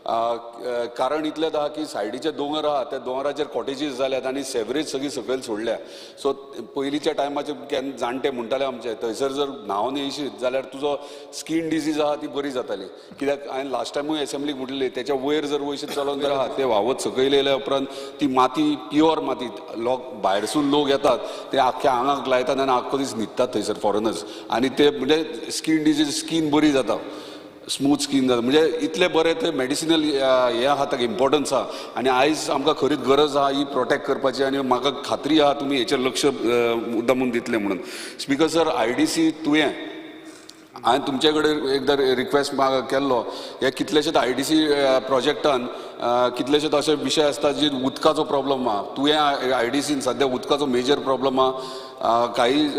कारण इतलेंच आहा की सायडीचे दोंगर आहा, त्या दोंगराचेर कॉटेजीस जाल्यात आनी सेवरेज सगळी सकयल सोडल्या. सो पयलींच्या टायमाचेर केन्ना जाणटे म्हणटाले आमचे, थंयसर जर न्हांवन येयशीत जाल्यार तुजो स्कीन डिजीज आहा ती बरी जाताली. कित्याक हांवें लास्ट टायमूय एसेंब्लीक म्हटलेली, तेच्या वयर जर वयशीत चलोन जर आहा ते व्हांवत सकयल येयल्या उपरांत ती माती प्युअर माती, लोक भायरसून लोक येतात ते आख्ख्या आंगाक लायतात आनी आख्खो दीस न्हिदतात थंयसर फॉरेनर्स, आनी ते म्हणजे स्कीन डिजीज स्कीन बरी जाता, स्मूथ स्कीन जाता. म्हणजे इतलें बरें थंय मेडिसिनल हें आहा, ताका इम्पोर्टन्स आहा आनी आयज आमकां खरीच गरज आहा ही प्रोटेक्ट करपाची आनी म्हाका खात्री आहा तुमी हेचेर लक्ष मुद्दामून दितले म्हणून. स्पीकर सर, IDC तुयें हांवें तुमचे कडेन एकदां रिक्वेस्ट केल्लो, हे कितलेशेच IDC प्रोजेक्टान कितलेशेच अशे विशय आसता जे उदकाचो प्रॉब्लम आहा. तुयें IDCन सद्या उदकाचो मेजर प्रॉब्लम आहा. काही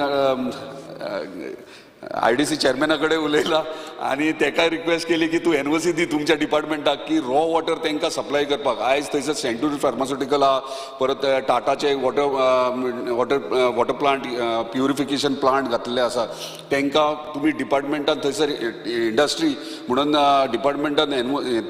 IDC चेअरमॅना कडेन उलयला आनी तेकाय रिक्वेस्ट केली की तूं NOC दी तुमच्या डिपार्टमेंटाक की रॉ वॉटर तांकां सप्लाय करपाक. आयज थंयसर सेंटुरी फार्मास्युटिकल आहा, परत टाटाचे water water water plant purification plant घातलेले आसा, तांकां तुमी डिपार्टमेंटान थंयसर इंडस्ट्री म्हणून डिपार्टमेंटान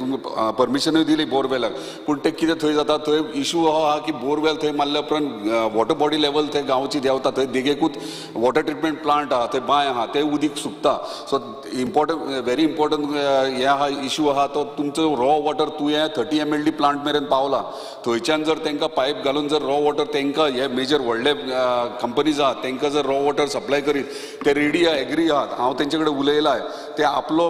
तुमी परमिशनूय दिली बोरवेलाक, पूण तें कितें थंय जाता, थंय इशू हो आहा की बोरवेल थंय मारल्या उपरांत वॉटर बॉडी लेवल थंय गांवची देंवता, थंय देगेकूच वॉटर ट्रिटमेंट प्लांट आहा, थंय बांय आहा, ते उदीक सुकता. सो इम्पॉर्टंट, व्हेरी इम्पॉर्टंट हे आहा इशू आहा तो तुमचो रॉ वॉटर तुयें 30 MLD plant मेरेन पावला, थंयच्यान जर तांकां पायप घालून जर रॉ वॉटर तांकां हे मेजर व्हडले कंपनीज आहा तांकां जर रॉ वॉटर सप्लाय करीत ते रेडी आहा, एग्री आहात. हांव तेंचे कडेन उलयलां, ते आपलो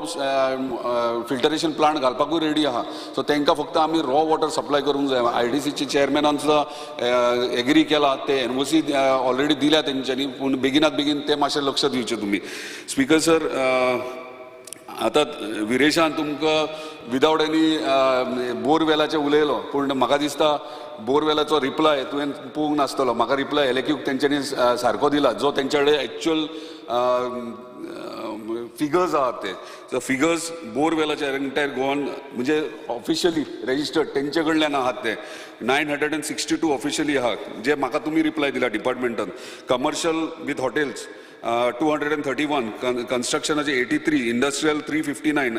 फिल्टरेशन प्लांट घालपाकूय रेडी आहा. सो तांकां फक्त आमी रॉ वॉटर सप्लाय करूंक जाय. IDCचे चेअरमॅनान सुद्दां एग्री केला, ते NOC already दिल्या तेंच्यांनी, पूण बेगिनात बेगीन ते मातशें लक्ष दिवचें तुमी. स्पीकर सर, आतां विरेशान तुमकां विदावट एनी बोरवेलाचें उलयलो, पूण म्हाका दिसता बोरवेलाचो रिप्लाय तुवें पळोवंक नासतलो. म्हाका रिप्लाय LAQ तेंच्यांनी सारको दिला, जो तेंचे कडेन एक्चुअल फिगर्स आहात ते. सो फिगर्स बोरवेलाचे एंटायर गोवन म्हणजे ऑफिशियली रेजिस्टर्ड तेंचे कडल्यान आहात ते 962 ऑफिशियली आहात, जे म्हाका तुमी रिप्लाय दिला डिपार्टमेंटान. कमर्शियल विथ हॉटेल्स 231, कन्स्ट्रक्शनाचे 83, इंडस्ट्रियल 359,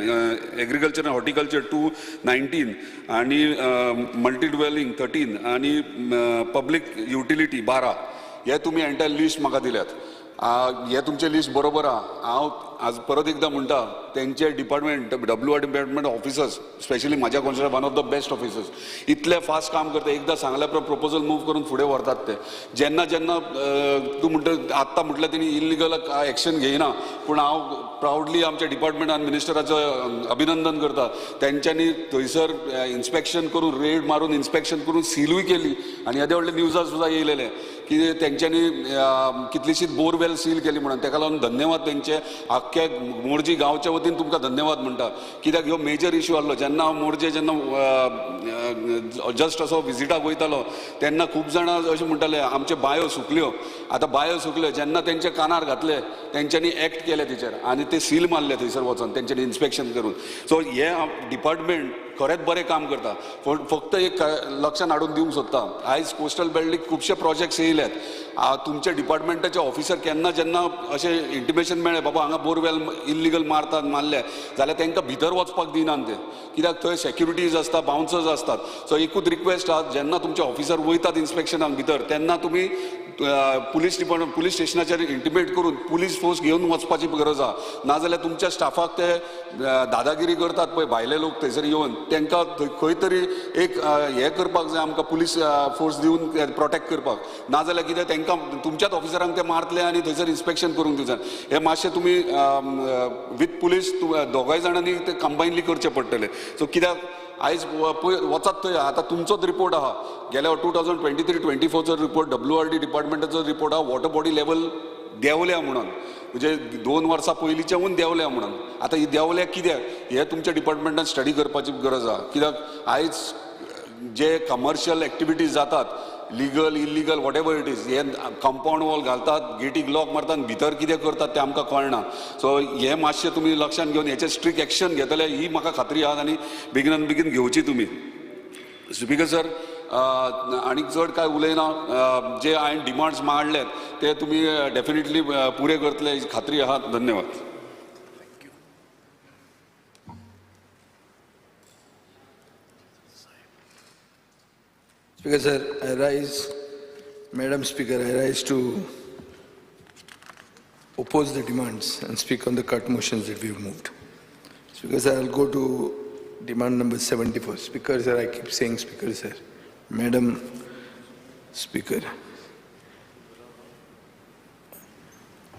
एग्रीकल्चर आनी हॉर्टिकल्चर 219 आनी मल्टी ड्वेलिंग 13 आनी पब्लीक युटिलिटी 12. हे तुमी एंटायर लिस्ट म्हाका दिल्यात. हे तुमचें लिस्ट बरोबर आहा. हांव आज परत एकदां म्हणटा, तेंचे department WR department officers specially म्हाज्या consider one of the best officers, इतले फास्ट काम करता, एकदां सांगल्या उपरांत प्रपोजल मूव करून फुडें व्हरतात ते. जेन्ना जेन्ना तूं म्हणटा आत्तां म्हटल्यार तेणी इल्लिगल एक्शन घेयना, पूण हांव प्रावडली आमच्या डिपार्टमेंटान मिनिस्टराचो अभिनंदन करता, तेंच्यांनी थंयसर इन्स्पेक्शन करून रेड मारून इन्स्पेक्शन करून सिलूय केली आनी येदे व्हडले न्यूजार सुद्दां येयलेले की तेंच्यांनी कितलीशीच बोरवेल सील केली म्हणून. तेका लागून धन्यवाद तेंचे, आख्ख्या मोरजी गांवच्या वतीन तुमकां धन्यवाद म्हणटा. कित्याक ह्यो मेजर इशू आहलो, जेन्ना हांव मोरजे जेन्ना जस्ट असो विजिटाक वयतालो तेन्ना खूब जाणां अशें म्हणटाले आमच्यो बांयो सुकल्यो. आतां बांयो सुकल्यो जेन्ना तेंच्या कानार घातले, तेंच्यांनी एक्ट केले तेचेर आनी ते सील मारले थंयसर वचोन तेंच्यांनी इन्स्पेक्शन करून. सो हे डिपार्टमेंट खरेंच बरें काम करता. फक्त एक लक्षान हाडून दिवंक सोदता, आयज कोस्टल बेल्टीक खुबशे प्रोजेक्ट्स येयल्यात. तुमच्या डिपार्टमेंटाचे ऑफिसर केन्ना जेन्ना अशें इंटिमेशन मेळ्ळें बाबा हांगा बोरवेल इल्लिगल मारतात मारले जाल्यार तांकां भितर वचपाक दिनात ते, कित्याक थंय सेक्युरिटीज आसता, बाउन्सर्स आसतात. सो एकूच रिक्वेस्ट आहा, जेन्ना तुमचे ऑफिसर वयतात इन्स्पेक्शनाक भितर तेन्ना तुमी पुलीस डिपार्टमेंट पुलीस स्टेशनाचेर इंटिमेट करून पुलीस फोर्स घेवन वचपाची गरज आहा. नाजाल्यार तुमच्या स्टाफाक ते दादागिरी करतात पळय भायले लोक थंयसर येवन, तांकां खंय तरी एक हें करपाक जाय आमकां, पुलीस फोर्स दिवन प्रोटेक्ट करपाक. नाजाल्यार कितें तांकां तुमच्याच ऑफिसरांक ते मारतले आनी थंयसर इन्स्पेक्शन करूंक दिवचे. हें मातशें तुमी विथ पुलीस दोगांय जाणांनी ते कंबायनली करचें पडटलें. सो कित्याक आयज पळय वचात थंय, आतां तुमचोच रिपोर्ट आहा, गेल्या 2023-24चो रिपोर्ट WRD डिपार्टमेंटाचो रिपोर्ट आहा, वॉटर बॉडी लेवल देंवल्या म्हणून, म्हणजे 2 वर्सां पयलींच्याहून देंवल्या म्हणून. आतां ही देंवल्या कित्याक हें तुमच्या डिपार्टमेंटान स्टडी करपाची गरज आहा. कित्याक आयज जे कमर्शियल एक्टिविटीज जातात, legal illegal whatever it is, हे कंपावंड वॉल घालतात, गेटीक लॉक मारतात, भितर कितें करतात तें आमकां कळना. सो हें मातशें तुमी लक्षांत घेवन हेचेर स्ट्रिक्ट एक्शन घेतले ही म्हाका खात्री आहा आनी बेगिनात बेगीन घेवची तुमी. स्पीकर सर, आनीक चड कांय उलयना. जे हांवें डिमांड्स मांडल्यात ते तुमी डेफिनेटली पुरे करतले ही खात्री आहा. धन्यवाद. Speaker sir, I rise, Madam Speaker, I rise to oppose the demands and speak on the cut motions that we have moved. Speaker sir, I'll go to demand number 74. Speaker sir, I keep saying Speaker sir. Madam Speaker.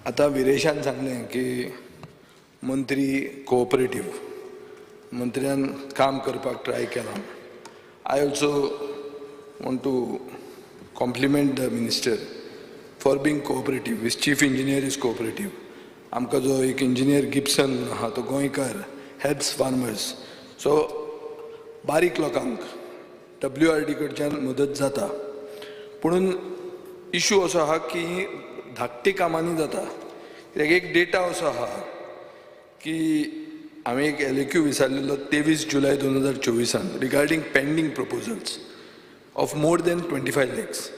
आता विरेशान सांगलें की मंत्री cooperative, मंत्र्यान काम करपाक try केलां. I also want to compliment the minister for being cooperative. His chief engineer is cooperative. आमकां जो एक इंजिनियर गिब्सन आहा तो गोंयकार, हेल्प्स फार्मर्स. सो बारीक लोकांक WRD कडच्यान मदत जाता, पुणून इशू असो आहा की धाकटी कामांनी जाता. कित्याक एक डेटा असो आहा की हांवें एक LAQ विचारलेलो 23 July 2024 regarding pending proposals of more than 25 lakhs,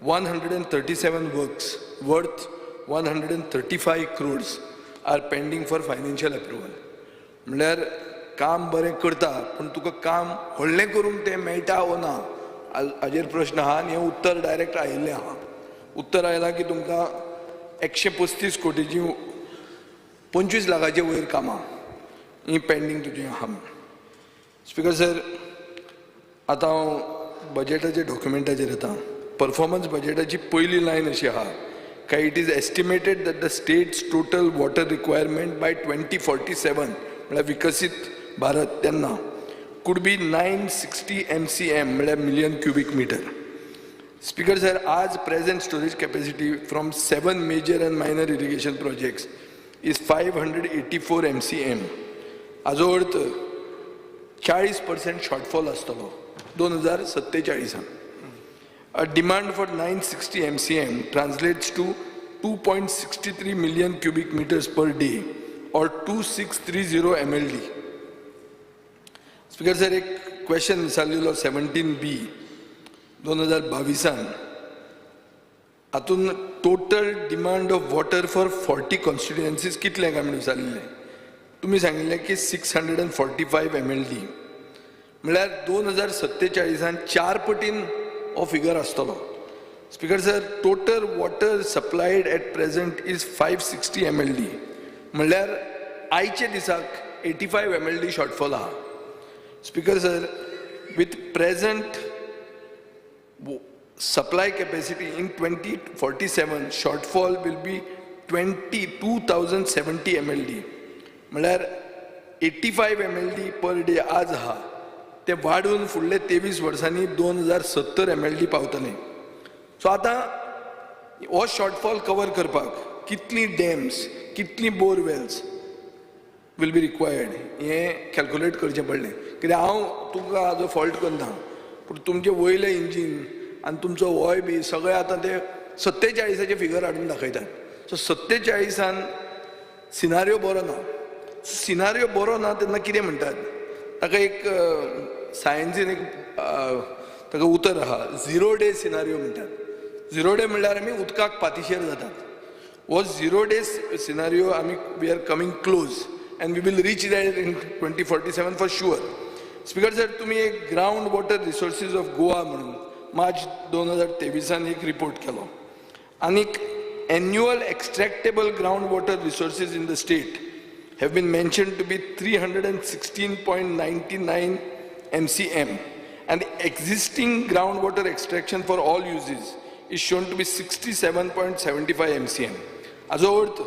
137 works worth 135 crores are pending for financial approval. म्हणल्यार काम बरें करता पूण तुका काम व्हडलें करूंक तें मेळटा वो ना हाजेर प्रश्न आहा. आनी हें उत्तर डायरेक्ट आयिल्लें आहा. उत्तर आयलां की तुमकां 135 कोटीची 25 लाखाचे वयर कामां ही पेंडींग तुजी आहा. स्पीकर सर, आतां हांव बजेटाच्या डॉक्युमेंटाचेर येता. परफॉर्मन्स बजेटाची पयली लायन अशी आहा काय it is estimated that the state's total water requirement by 2047, म्हळ्यार विकसीत भारत तेन्ना, could be 960 MCM, म्हळ्यार million cubic metre. Speaker sir, आज present storage capacity from 7 major and minor irrigation projects is 584 MCM. हाजो अर्थ 40% शॉर्टफॉल आसतलो 2047. A demand for 960 MCM translates to 2.63 million cubic meters per day or 2630 MLD. Speaker sir, एक question विचारलेलो 17B 2022, हातून total demand of water for 40 constituencies कितलें काय म्हणून विचारलेलें. तुमी सांगिल्लें की 645 MLD, म्हळ्यार 2047 4 पटीन हो फिगर आसतलो. Speaker sir, total water supplied at present is 560 MLD, म्हणल्यार आयच्या दिसाक 85 MLD shortfall आहा. Speaker sir, with present supply capacity in 2047 shortfall will be 22,070 MLD, म्हळ्यार 85 MLD per day आज आहा ते वाडून फुडले 23 वर्सांनी 2070 MLD पावतले. सो आतां हो शॉर्टफॉल कवर करपाक कितली डॅम्स, कितली बोरवेल्स will be required हें कॅल्कुलेट करचें पडलें. कित्याक हांव तुमकां हाजो फॉल्ट करना, पूण तुमचें वयलें इंजीन आनी तुमचो होय बी सगळें आतां ते 47 फिगर हाडून दाखयतात. सो 47 सिनारियो बरो ना. सिनारियो बरो ना तेन्ना कितें म्हणटात ताका एक सायन्सीन एक ताका उतर आहा, झिरो डे सिनारियो म्हणटात. झिरो डे म्हणल्यार आमी उदकाक पातिशेर जातात. हो झिरो डे सिनारियो आमी we are coming close and we will reach that in 2047 for sure. Speaker sir, तुमी एक ground water resources of Goa म्हणून मार्च 2023 एक रिपोर्ट केलो आनीक annual extractable ground water resources in the state have been mentioned to be 316.99 MCM, and existing groundwater extraction for all uses is shown to be 67.75 MCM. हाजो अर्थ,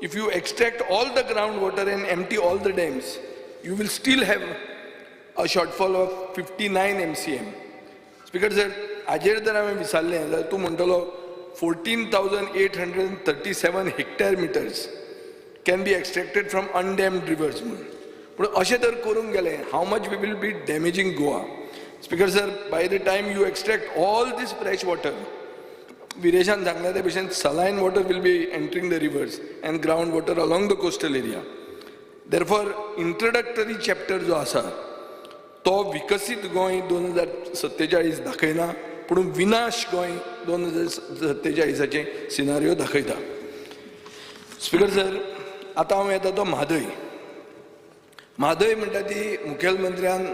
if you extract all the groundwater and empty all the dams, you will still have a shortfall of 59 MCM. Speaker sir, हाजेर जर हांवें विचारलें जाल्यार तूं म्हणटलो 14,837 hectare meters can be extracted from undammed rivers म्हणून. पूण अशें जर करूंक गेलें, how much we will be damaging Goa. Speaker sir, by the time you extract all this fresh water, विरेशान सांगलें ते भशेन saline water will be entering the rivers and ground water along the coastal area. Therefore introductory chapter जो आसा तो विकसीत गोंय 2047 दाखयना, पूण विनाश गोंय 2047 सिनारियो दाखयता. स्पीकर सर, आतां हांव येता तो म्हादय. म्हादय म्हणटा ती मुखेलमंत्र्यान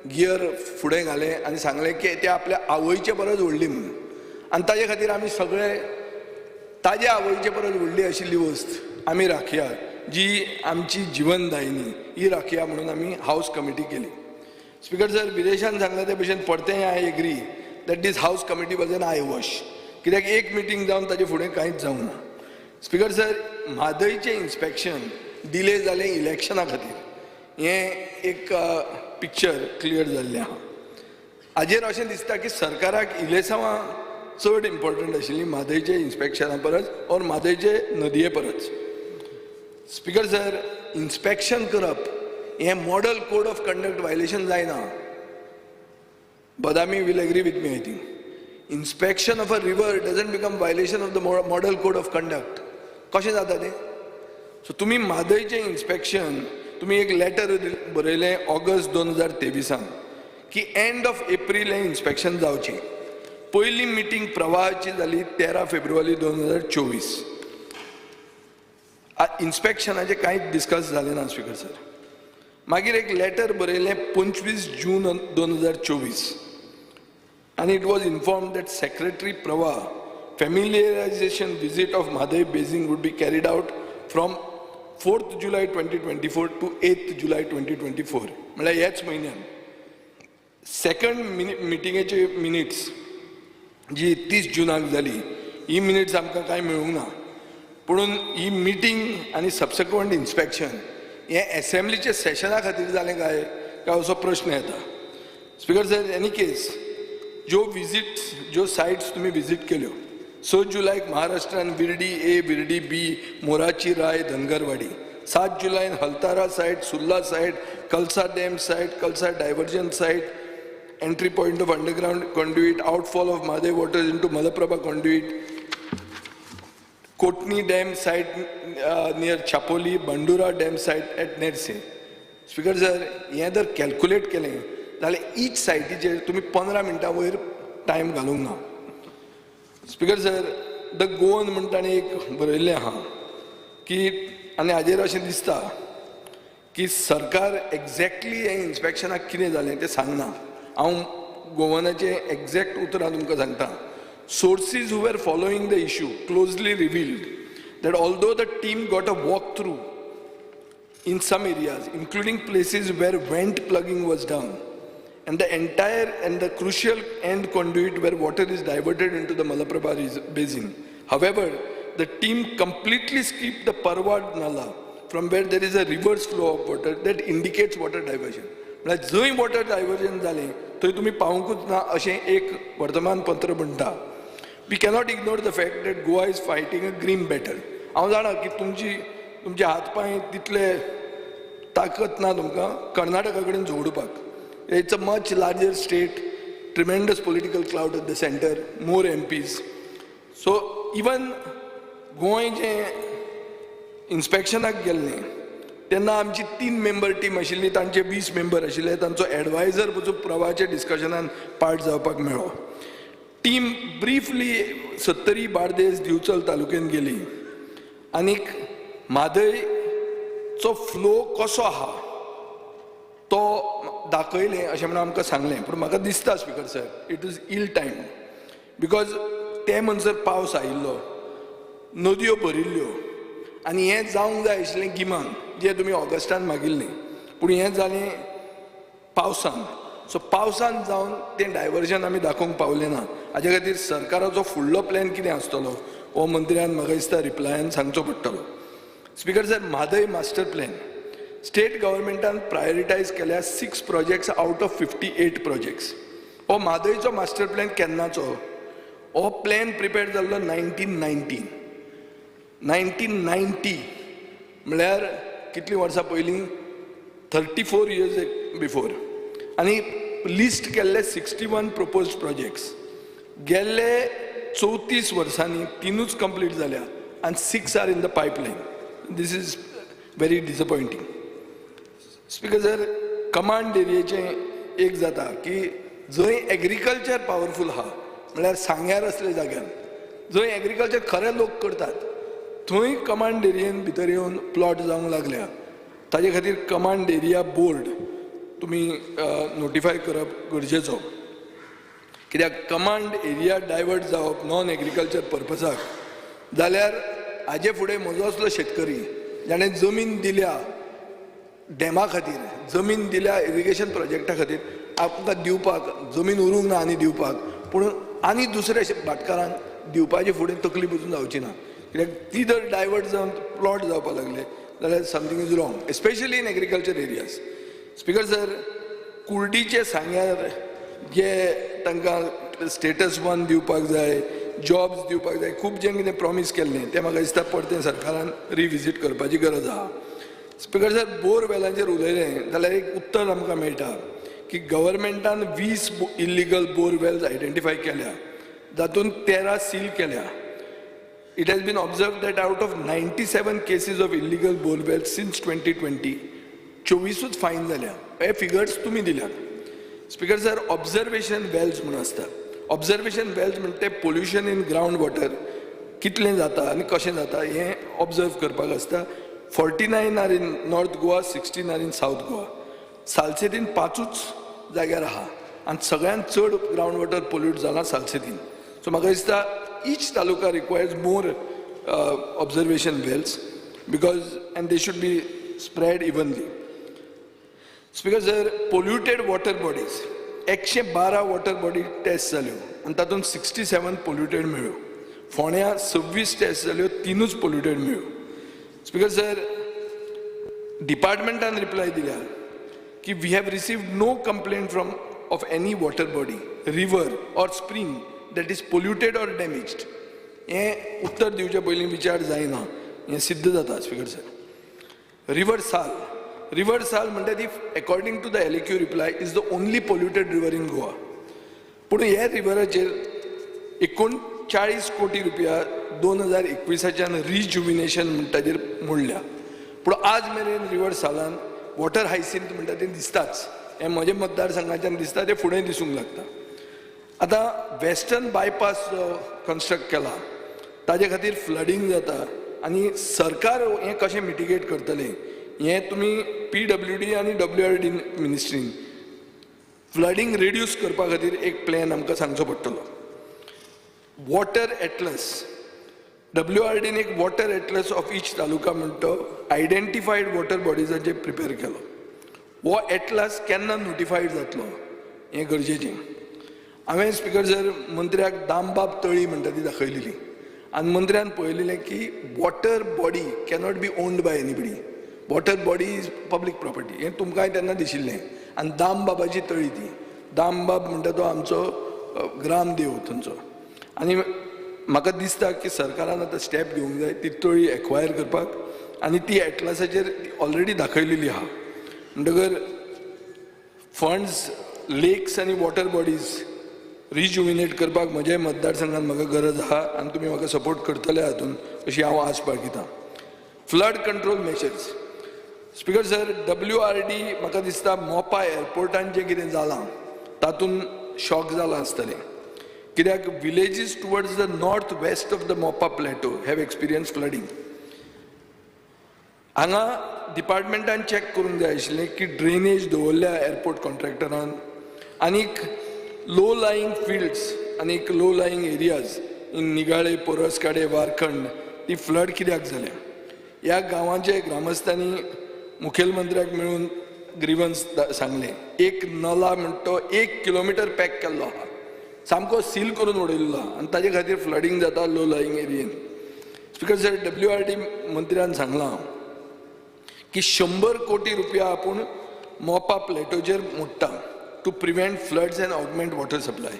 गियर फुडें घालें आनी सांगलें की ते आपल्या आवयचे परस व्हडली म्हणून. आनी ताजे खातीर आमी सगळे ताजे आवयचे परस व्हडली आशिल्ली वस्त आमी राखया, जी आमची जिवनदायिनी ही राखया म्हणून आमी हावस कमिटी केली. स्पिकर सर, विरेशान सांगलें ते भशेन परतेंय I agree that this house committee was an eye wash, कित्याक एक मिटींग जावन ताजे फुडें कांयच जावंक ना. स्पिकर सर, म्हादयचें इन्स्पेक्शन डिले जालें इलेक्शना खातीर, हें एक पिक्चर क्लियर जाल्लें आहा. हाजेर अशें दिसता की सरकाराक इलेसांवां चड इम्पॉर्टंट आशिल्लीं म्हादयचे इन्स्पेक्शना परस ऑर म्हादयचे नदये परस. स्पिकर सर, इन्स्पेक्शन करप हें model code of conduct violation जायना. Badami will agree with me, I think. Inspection of a river doesn't become violation of the model code of conduct. कशें जाता तें? सो तुमी म्हादयचें इन्स्पेक्शन, तुमी एक लेटर बरयलें ऑगस्ट 2023 की एंड ऑफ एप्रील हें इन्स्पेक्शन जावचें. पयली मिटींग प्रवाहाची जाली 13 फेब्रुवारी 2024. इन्स्पेक्शनाचें कांयच डिस्कस जालें ना स्पिकर सर. मागीर एक लेटर बरयलें 25 जून 2024 आनी it was informed that Secretary Pravah familiarization visit of Mhadei basin would be carried out from 4th July 2024 to 8th July 2024, म्हळ्यार ह्याच म्हयन्यान. सेकंड मिटिंगेचे मिनिट्स जी 30 जुनाक जाली, ही मिनिट्स आमकां कांय मेळूंक ना. पुणून ही मिटींग आनी सबसिक्वंट इन्स्पेक्शन हें एसेंब्लीच्या सेशना खातीर जालें काय काय असो प्रश्न येता. स्पिकर सर, एनी केस, ज्यो विजीट्स, ज्यो सायट्स तुमी विजीट केल्यो, 6 जुलयाक महाराष्ट्रान विर्डी ए, विर्डी बी, मोराची राय, Dhangarwadi. 7 जुलयान हलतारा site, Surla site, Kalsa dam site, Kalsa diversion site, entry point of underground conduit, outfall of Mhadei waters into Malaprabha conduit, Kotni dam site near Chapoli, Bandura dam site at Nerse. Speaker sir, हें जर calculate केलें जाल्यार each सायटीचेर तुमी 15 मिनटां वयर time घालूंक ना. स्पिकर सर, the Goan म्हण ताणें एक बरयल्लें आहा की, आनी हाजेर अशें दिसता की सरकार एक्झॅक्टली हें इन्स्पेक्शनाक कितें जालें तें सांगना. हांव गोवनाचें एक्झॅक्ट उतरां तुमकां सांगता. Sources who were following the issue closely revealed that although the team got a walk through in some areas, including places where vent plugging was done, and the entire and the crucial end conduit where water is diverted into the Malaprabha basin. However, the team completely skipped the Parwad Nala, from where there is a reverse flow of water that indicates water diversion. म्हळ्यार जंय water diversion जालें थंय तुमी पावूंकूच ना अशें एक वर्तमानपत्र म्हणटा. We cannot ignore the fact that Goa is fighting a grim battle. हांव जाणा की तुमची तुमचे हात पांय तितले ताकत ना तुमकां कर्नाटका कडेन झगडुपाक. It's a much larger state, tremendous political clout at the center, more MPs. So even Goa जें इन्स्पेक्शनाक गेल्लें तेन्ना आमची तीन मेंबर टीम आशिल्ली, तांचे 20 मेंबर आशिल्ले. तांचो एडवायजर पसून प्रवाहाच्या डिस्कशनान पार्ट जावपाक मेळ्ळो. टीम ब्रीफली सत्तरी, बार्देस, दिवचल तालुक्यान गेली आनीक म्हादयचो फ्लो कसो आहा तो दाखयलें अशें म्हणून आमकां सांगलें. पूण म्हाका दिसता Speaker sir, it is ill time, because ते म्हणसर पावस आयिल्लो, नदयो भरिल्ल्यो आनी हें जावंक जाय आशिल्लें गिमान, जें तुमी ऑगस्टान मागिल्लें, पूण हें जालें पावसान. सो पावसान जावन तें डायवर्जन आमी दाखोवंक पावले ना. हाजे खातीर सरकाराचो फुडलो प्लॅन कितें आसतलो हो मंत्र्यान म्हाका दिसता रिप्लायान सांगचो पडटलो. Speaker sir, Mhadei master plan state गव्हर्मेंटान prioritise केल्या 6 projects out of 58 projects. हो म्हादयचो मास्टर प्लॅन केन्नाचो? हो प्लॅन प्रिपेर जाल्लो 1990, 1990, म्हळ्यार कितलीं वर्सां पयलीं? 34 इयर्स बिफोर. आनी लिस्ट केल्ले 61 प्रपोज्ड प्रोजेक्ट्स. गेल्ले 34 वर्सांनी तिनूच कंप्लीट जाल्या आनी 6 are in the pipeline. This is very disappointing. Speaker sir, command एरियेचें एक जाता की जंय एग्रीकल्चर पावरफूल आहा, म्हळ्यार सांग्यार असल्या जाग्यार जंय एग्रीकल्चर खरे लोक करतात, थंय कमांड एरियेन भितर येवन प्लॉट जावंक लागल्या. ताजे खातीर कमांड एरिया बोर्ड तुमी नोटिफाय करप गरजेचो, कित्याक कमांड एरिया डायवर्ट जावप नॉन एग्रीकल्चर पर्पजाक जाल्यार हाजे फुडें म्हजो असलो शेतकरी जाणें जमीन दिल्या डॅमा खातीर, जमीन दिल्या इरिगेशन प्रोजेक्टा खातीर, आमकां दिवपाक जमीन उरूंक ना आनी दिवपाक, पूण आनी दुसऱ्या भाटकारांक दिवपाचे फुडें तकली पसून जावची ना, कित्याक ती जर डायवर्ट जावन प्लॉट जावपाक लागले जाल्यार something is wrong, especially in agriculture areas. Speaker sir, कुर्डीचे सांग्यार जे तांकां स्टेटस वन दिवपाक जाय, जॉब्स दिवपाक जाय, खूब जें कितें प्रॉमीस केल्लें तें म्हाका दिसता परतें सरकारान रिविजीट करपाची गरज आहा. स्पीकर सर, बोरवेलांचेर उलयलें जाल्यार एक उत्तर आमकां मेळटा की गव्हर्मेंटान 20 इल्लिगल बोरवेल्स आयडेंटिफाय केल्या, जातूंत 13 सील केल्या. It has been observed that out of 97 cases of illegal borewells since 2020, 24ूच fine जाल्या. हे फिगर्स तुमी दिल्यात. स्पीकर सर, ऑब्जर्वेशन वेल्स म्हणून आसता. ऑब्जर्वेशन वेल्स म्हणटा ते पोल्युशन इन ग्रावंड वॉटर कितलें जाता आनी कशें जाता हें ऑब्जर्व करपाक आसता. 49 are in North Goa, 16 are in South Goa. सालसेतीन 5ूच जाग्यार आहा आनी सगळ्यांत चड ग्रावंड वॉटर पोल्यूट जालां सालसेतीन. सो म्हाका दिसता each taluka requires more observation wells because and they should be spread evenly. Speaker sir, polluted water bodies, 112 water body test जाल्यो आनी तातूंत 67 पोल्युटेड मेळ्ळ्यो. फोंड्या 26 टेस्ट जाल्यो, 3ूच पोल्युटेड मेळ्ळ्यो. स्पीकर सर, डिपार्टमेंटान रिप्लाय दिल्या की we have received no complaint from of any water body, river or spring that is polluted or damaged. हें उत्तर दिवचे पयलीं विचार जायना हें सिद्ध जाता. स्पीकर सर, रिवर साल, रिवर साल म्हणटा ती according to the LAQ reply is the only polluted river in Goa. पूण ह्या रिवराचेर 39 कोटी रुपया 2021च्यान रिजुविनेशन म्हणटा ताजेर मोडल्या, पूण आज मेरेन रिवर सालान वॉटर हायसिंथ म्हणटा तें दिसताच. हें म्हज्या मतदारसंघाच्यान दिसता, तें फुडें दिसूंक लागता. आतां वेस्टर्न बायपास जो कन्स्ट्रक्ट केला ताजे खातीर फ्लडींग जाता आनी सरकार हें कशें मिटिगेट करतलें हें तुमी पीडब्ल्यूडी आनी डब्ल्यूआरडी मिनिस्ट्रीन फ्लडींग रिड्यूस करपा खातीर एक प्लॅन आमकां सांगचो पडटलो. वॉटर एटलस, डब्ल्यूआरडीन एक water atlas of each taluka म्हणटा तो आयडेंटिफायड वॉटर बॉडीजाचेर प्रिपेर केलो. हो एटलस केन्ना नोटिफायड जातलो हें गरजेचें. हांवें स्पीकर सर मंत्र्याक दामबाब तळी म्हणटा ती दाखयलेली आनी मंत्र्यान पळयलेलें की water body cannot be owned by anybody, water body is public property, हें तुमकांय तेन्ना दिशिल्लें. आनी दामबाबाची तळी ती, दामबाब म्हणटा तो आमचो ग्रामदेव थंयचो. आनी म्हाका दिसता की सरकारान आतां स्टेप घेवंक जाय ती तळी एक्वायर करपाक आनी ती एटलासाचेर ऑलरेडी दाखयलेली आहा. म्हणटकर फंड्स लेक्स आनी वॉटर बॉडीज रिजुविनेट करपाक म्हज्या मतदारसंघात म्हाका गरज आहा आनी तुमी म्हाका सपोर्ट करतले हातून अशी हांव आस बाळगितां. Flood control measures, speaker sir, WRD म्हाका दिसता मोपा एअरपोर्टान जें कितें जालां तातूंत शॉक जालां आसतलें, कित्याक villages towards the north west of the Mopa plateau have experienced flooding. हांगा डिपार्टमेंटान चॅक करूंक जाय आशिल्लें की ड्रेनेज दवरल्या एअरपोर्ट कॉन्ट्रॅक्टरान आनीक लो लाईंग फिल्ड्स आनीक low lying areas in Nigale, Poroscade, Warkhand ती फ्लड कित्याक जाल्या. ह्या गांवांचे ग्रामस्थांनी मुखेलमंत्र्याक मेळून ग्रिवन्स सांगलें. एक नला म्हणटा तो 1 किलोमिटर पॅक केल्लो आहा, सामको सील करून उडयल्लो आहा आनी ताजे खातीर फ्लडींग जाता लो लाईंग एरियेन. स्पीकर सर, डब्ल्यूआरडी मंत्र्यान सांगलां की 100 कोटी रुपया आपूण मोपा प्लेटोचेर मोडटा to prevent floods and augment water supply.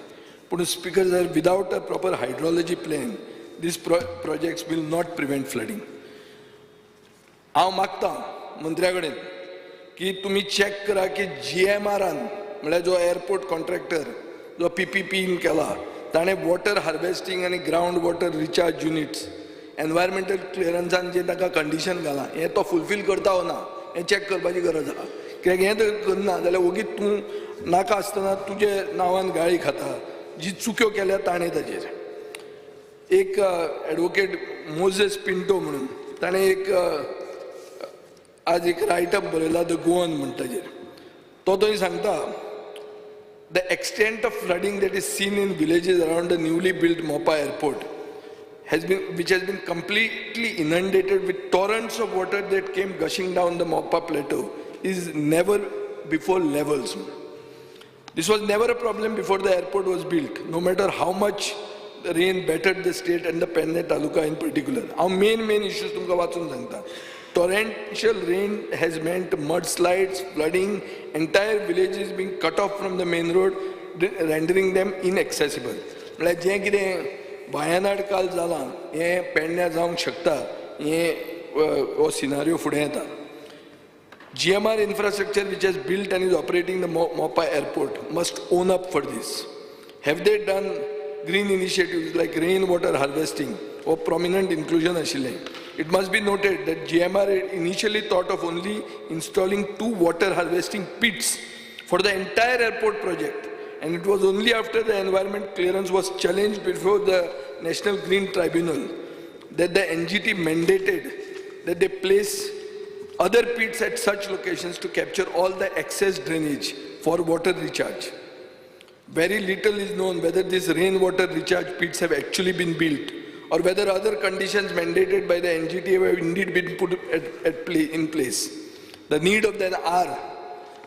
पूण speaker sir, without a proper hydrology plan, these projects will not prevent flooding. हांव मागता मंत्र्या कडेन की तुमी चॅक करा की जीएमआरान, म्हळ्यार जो एअरपोर्ट कॉन्ट्रॅक्टर जो पीपीपीन केला, ताणें वॉटर हार्वेस्टींग आनी ground water recharge units environmental क्लियरन्सान जे ताका कंडिशन घालां हें तो फुलफील करता वो ना हें चॅक करपाची गरज आहा. कित्याक हें जर करना जाल्यार ओगीच तूं नाका आसतना तुजे नांवान गाळी खाता जी चुक्यो केल्या ताणें. ताजेर एक एडवोकेट मोझेस पिंटो म्हणून ताणें एक आज एक रायटअप बरयला the Goan म्हण ताजेर. तो थंय सांगता, the extent of flooding that is seen in villages around the newly built Mopa airport has been which has been completely inundated with torrents of water that came gushing down the Mopa plateau is never before levels. This was never a problem before the airport was built, no matter how much the rain battered the state and the Penne Taluka in particular. Our main issues तुमकां वाचून सांगता. Torrential rain has meant mudslides, flooding, entire villages being cut off from the main road, rendering them inaccessible. म्हळ्यार जें कितें वायनाड काल जालां हें पेडण्या जावंक शकता, हें हो सिनारियो फुडें येता. GMR Infrastructure, which has built and is operating the Mopa airport, must own up for this. Have they done green initiatives like rainwater harvesting or prominent inclusion आशिल्लें? It must be noted that GMR initially thought of only installing 2 water harvesting pits for the entire airport project, and it was only after the environment clearance was challenged before the National Green Tribunal that the NGT mandated that they place other pits at such locations to capture all the excess drainage for water recharge. Very little is known whether these rainwater recharge pits have actually been built or whether other conditions mandated by the NGT have indeed been put in place. The need of the hour,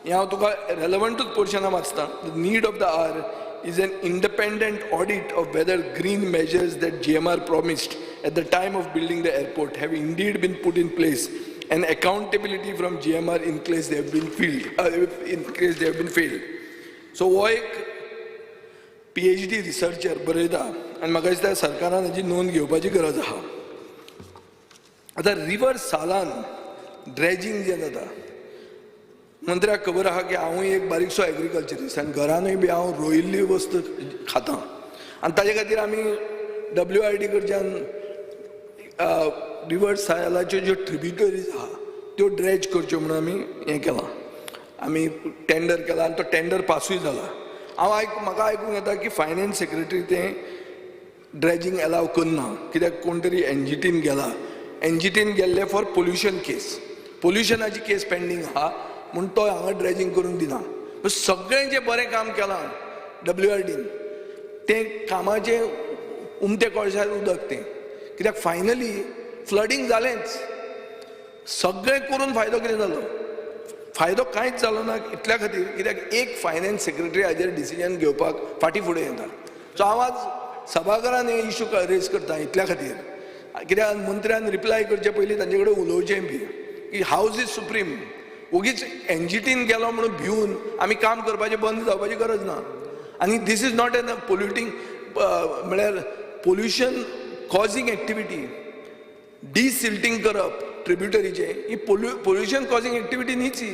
हें हांव तुका रेलेवंटूच पोर्शनां वाचता. The need of the hour is an independent audit of whether green measures that GMR promised at the time of building the airport have indeed been put in place and accountability from GMR in case they have been failed. In case they have been failed. So हो एक PhD researcher बरयता आनी म्हाका दिसता सरकारान हाची नोंद घेवपाची गरज आहा. आतां रिवर सालान ड्रेजिंग जें जाता, मंत्र्याक खबर आहा की हांवूय एक बारीकसो एग्रीकल्चरिस्ट आनी घरानूय बी हांव रोयिल्ली वस्त खाता आनी ताजे खातीर आमी WRD कडच्यान रिवर सालाच्यो ज्यो ट्रिब्युटरीज आहा त्यो ड्रेज करच्यो म्हणून आमी हें केलां, आमी टेंडर केला आनी तो टेंडर पासूय जाला. हांव आयक म्हाका आयकूंक येता की फायनान्स सेक्रेटरी तें ड्रेजिंग एलाव करना, कित्याक कोण तरी एनजीटीन गेला, एनजीटीन गेल्ले फॉर पोल्युशन केस, पोल्युशनाची केस पेंडींग आहा म्हूण तो हांगा ड्रेजिंग करूंक दिना. पूण सगळें जें बरें काम केलां WRDन तें कामाचें उमतें कोळशार उदक तें, कित्याक फायनली फ्लडींग जालेंच. सगळें करून फायदो कितें जालो? फायदो कांयच जालो ना इतल्या खातीर कित्याक एक फायनान्स सेक्रेटरी हाजेर डिसिजन घेवपाक फाटीं फुडें येता. सो हांव आज सभाघरान हे इशू रेज करता इतल्या खातीर कित्याक मंत्र्यान रिप्लाय करचे पयलीं तांचे कडेन उलोवचें बी की हावज is supreme. ओगीच एनजीटीन गेलो म्हणून भिवन आमी काम करपाचें बंद जावपाची गरज ना. आनी this is not an polluting, म्हळ्यार पोल्युशन कॉजींग एक्टिविटी. डिसिल्टींग करप ट्रिब्युटरीचें ही पोल्युशन कॉजींग एक्टिविटी न्हीच ही.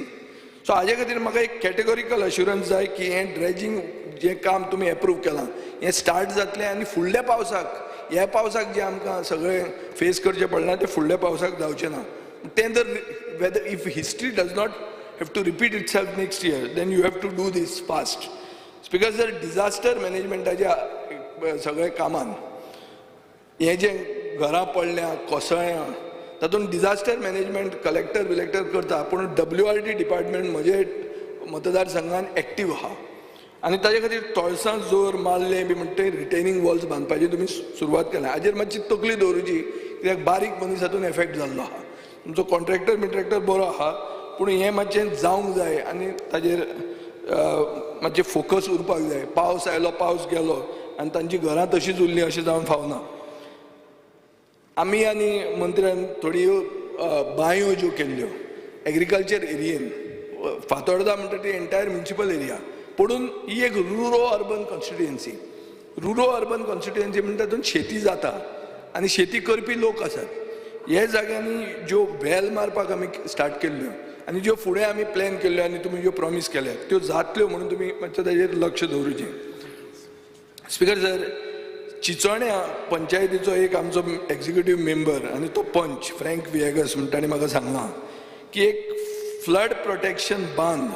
सो हाजे खातीर म्हाका एक कॅटेगॉरिकल अश्युरन्स जाय की हें ड्रेजिंग जें काम तुमी एप्रूव केलां हें स्टार्ट जातलें आनी फुडल्या पावसाक, ह्या पावसाक जें आमकां सगळें फेस करचें पडलां तें फुडल्या पावसाक जावचें ना. तें जर whether if history does not have to repeat itself next year, then you have to do this fast. Because जर डिजास्टर मॅनेजमेंटाच्या सगळ्या कामान हें जें घरां पडल्या कोसळ्यां तातूंत डिजास्टर मॅनेजमेंट कलेक्टर बिलेक्टर करता, पूण WRD department म्हजे मतदारसंघान एक्टीव आहा आनी ताजे खातीर तोळसां जोर मारलें बी म्हणटा ते रिटेनिंग वॉल्स बांदपाची तुमी सुरवात केल्या. हाजेर मातशी तकली दवरुची कित्याक बारीक मनीस हातून एफेक्ट जाल्लो आहा. तुमचो कॉन्ट्रॅक्टर बिंट्रॅक्टर बरो आहा, पूण हें मातशें जावंक जाय आनी ताजेर मातशें फोकस उरपाक जाय. पावस आयलो पावस गेलो आनी तांची घरां तशींच उरलीं अशें जावंक फावना. आमी आनी मंत्र्यान थोड्यो बांयो ज्यो केल्ल्यो एग्रीकल्चर एरियेन, फातोर्डा म्हणटा ती एंटायर म्युनिसिपल एरिया, पणून ही एक rural urban constituency. Rural urban constituency म्हणटा तातूंत शेती जाता आनी शेती करपी लोक आसात. ह्या जाग्यांनी ज्यो वेल मारपाक आमी स्टार्ट केल्ल्यो आनी ज्यो फुडें आमी प्लॅन केल्ल्यो आनी तुमी ज्यो प्रॉमीस केल्या त्यो जातल्यो म्हणून तुमी मातशें ताजेर लक्ष दवरुचें. स्पिकर सर, चिचोण्या पंचायतीचो एक आमचो एक्झिक्युटीव मेंबर आनी तो पंच फ्रँक विएगस म्हणटा, ताणें म्हाका सांगलां की एक फ्लड प्रोटेक्शन बांद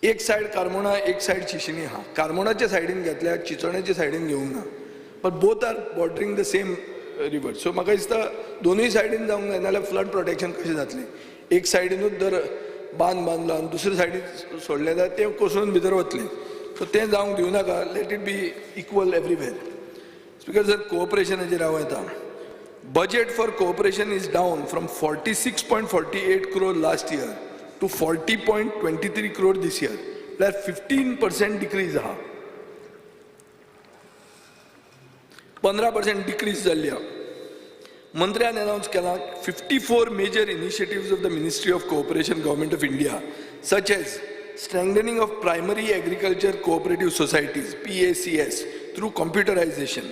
एक सायड कार्मोणा एक सायड चिशिनी आहा. कार्मोणाच्या सायडीन घेतल्या, चिचोण्याच्या सायडीन घेवंक ना, but both are bordering the same river. So म्हाका दिसता दोनूय सायडीन जावंक जाय, नाजाल्यार फ्लड प्रोटेक्शन कशें जातलें? एक सायडीनूच जर बांद बांदलो आनी दुसरे सायडीन सोडलें जाल्यार तें कोसळून भितर वतलें. सो तें जावंक दिवं नाका. Let it be equal everywhere. Speaker sir, कोऑपरेशनाचेर हांव येता. Budget for cooperation is down from 46.48 crore last year to 40.23 crore this year, म्हळ्यार 15% डिक्रीज आहा. 15% डिक्रीज जाल्ली आहा. मंत्र्यान अनावन्स केलां 54 major initiatives of the Ministry of Cooperation, Government of India, such as strengthening of primary agriculture cooperative societies, PACS, through computerization,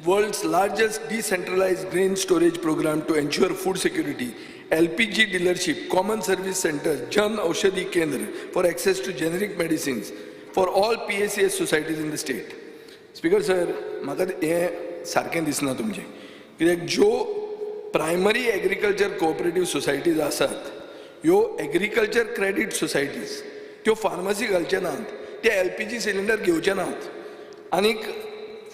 world's largest decentralized grain storage program to ensure food security, LPG dealership, common service centers, Jan Aushadhi Kendra for access to generic medicines for all PACS societies in the state. Speaker sir, म्हाका हें सारकें दिसना तुमचें, कित्याक ज्यो primary agriculture cooperative societies आसात, ह्यो agriculture credit societies, त्यो फार्मासी घालचे नात, ते एलपीजी सिलिंडर घेवचे नात. आनीक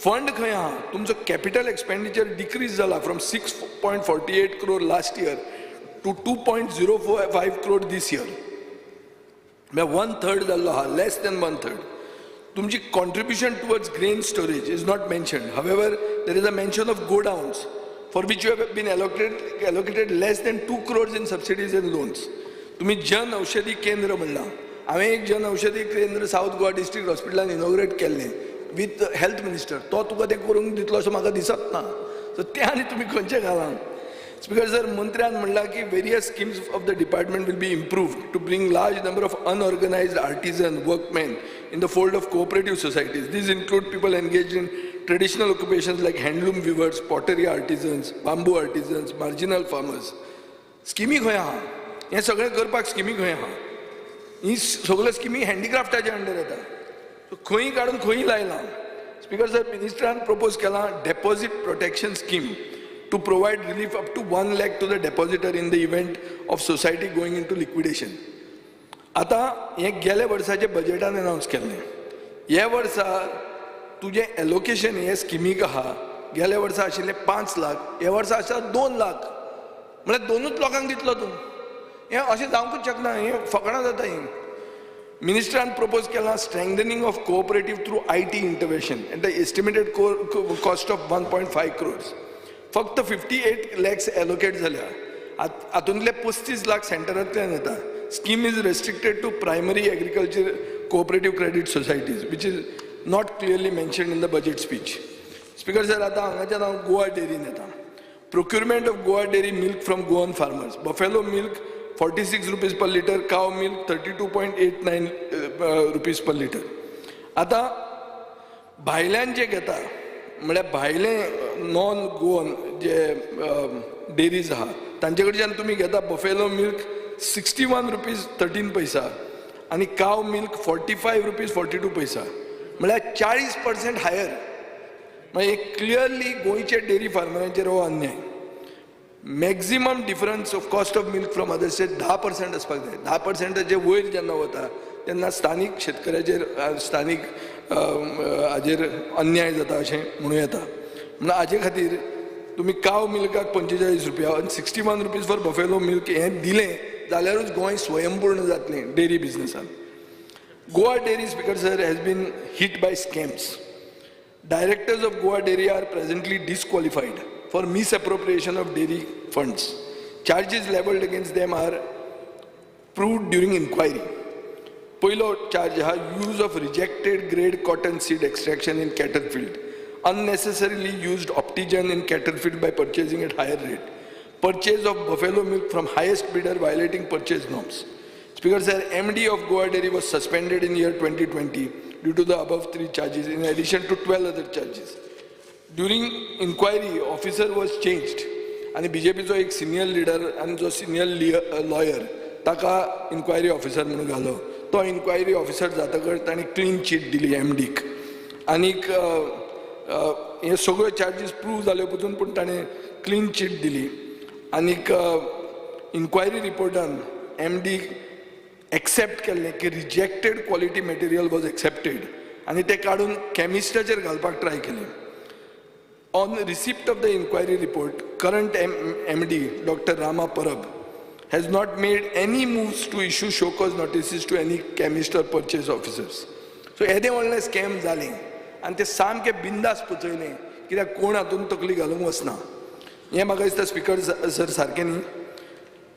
फंड खंय आहा? तुमचो कॅपिटल एक्सपेंडिचर डिक्रीज जाला from 6.48 crore last year to 2.045 crore this year, म्हळ्यार वन थर्ड जाल्लो आहा, लेस दॅन वन थर्ड. तुमची contribution towards grain storage is not mentioned. However, there is a mention of godowns for which you have been allocated less than 2 crores in subsidies and loans. तुम्ही जन औषधी केंद्र म्हणलां. हांवें एक जन औषधी केंद्र south Goa district हॉस्पिटलान इनॉग्रेट केल्लें विथ हेल्थ मिनिस्टर. तो तुका तें करूंक दितलो अशें म्हाका दिसत ना. सो तें आनी तुमी खंयचें घालां? स्पीकर सर, मंत्र्यान म्हणलां की various schemes of the department will be improved to bring large number of unorganized artisan workmen in the fold of cooperative societies. These include people engaged in traditional occupations like handloom weavers, pottery artisans, bamboo artisans, marginal farmers. स्किमी खंय आहा? हें सगळें करपाक स्किमी खंय आहा? ही सगळ्यो स्किमी हँडिक्राफ्टाच्या अंडर येता. सो खंय काडून खंय लायलां? स्पीकर सर, मिनिस्टरान प्रपोज केलां deposit protection scheme to provide relief up to 1 lakh to the depositor in the event of society going into liquidation. आतां हें गेल्या वर्साच्या बजेटान अनावन्स केल्लें. ह्या वर्सा तुजें एलोकेशन हे स्किमीक आहा, गेल्या वर्सा आशिल्लें 5 लाख, ह्या वर्सा आसा 2 लाख. म्हळ्यार दोनूच लोकांक दितलो तूं. हें अशें जावंकूच शकना. हें फकाणां जाता हीं. मिनिस्टरान प्रपोज केलां strengthening of cooperative through IT intervention at the estimated cost of 1.5 crores. फक्त 58 लॅक्स एलोकेट जाल्या. हातूंतले 35 लाख सेंटरांतल्यान येता. Scheme is restricted to primary agriculture cooperative credit societies, which is not clearly mentioned in the budget speech. Speaker sir, आतां हांगाच्यान हांव गोवा डेरीन येता. Procurement of Goa Dairy milk from Goan farmers: buffalo milk ₹46 per litre, cow milk ₹32.89 per litre. आतां भायल्यान जे घेता, म्हळ्यार भायले non Goan जे dairies आहा, तांचे कडच्यान तुमी घेता, buffalo milk ₹61.13 आनी cow milk ₹45.42, म्हळ्यार 40% हायर. मागीर क्लियरली गोंयच्या डेरी फार्मरांचेर हो अन्याय. Maximum difference of cost of milk from other state 10% आसपाक जाय. 10%चे वयर जेन्ना वता तेन्ना स्थानीक शेतकऱ्याचेर, स्थानीक हाजेर अन्याय जाता अशें म्हणूं येता. म्हणून हाजे खातीर तुमी काव मिल्काक 45 रुपया आनी ₹61 for buffalo milk हें दिलें जाल्यारूच गोंय स्वयंपूर्ण जातलें डेरी बिजनसान. Goa Dairy, Speaker sir, has been hit by scams. Directors of Goa Dairy are presently disqualified for misappropriation of dairy funds. Charges leveled against them are proved during inquiry. पयलो charge हा, use of rejected grade cotton seed extraction in cattle feed, unnecessarily used Optigen in cattle feed by purchasing at higher rate, purchase of buffalo milk from highest bidder violating purchase norms. Speaker sir, MD of Goa Dairy was suspended in year 2020 due to the above three charges, in addition to 12 other charges. During inquiry, officer was changed आनी बीजेपीचो एक senior leader आनी जो senior lawyer, ताका enquiry officer म्हणून घालो. तो enquiry officer जातकच ताणें क्लीन चीट दिली एमडीक. आनीक हे सगळ्यो चार्जीस प्रूव जाल्यो पसून, पूण ताणें क्लीन चीट दिली. आनीक इन्क्वायरी रिपोर्टान एमडी एक्सेप्ट केल्लें की rejected quality material was accepted आनी तें काडून केमिस्टाचेर घालपाक ट्राय केलें. On receipt of the inquiry report, current MD Doctor Rama Parab has not made any moves to issue show cause notices to any chemist or purchase officers. So येदें व्हडलें scam जालें आनी तें सामकें बिंदास पचयलें, कित्याक कोण हातूंत तकली घालूंक वचना. हें म्हाका दिसता स्पिकर सर सारकें न्ही.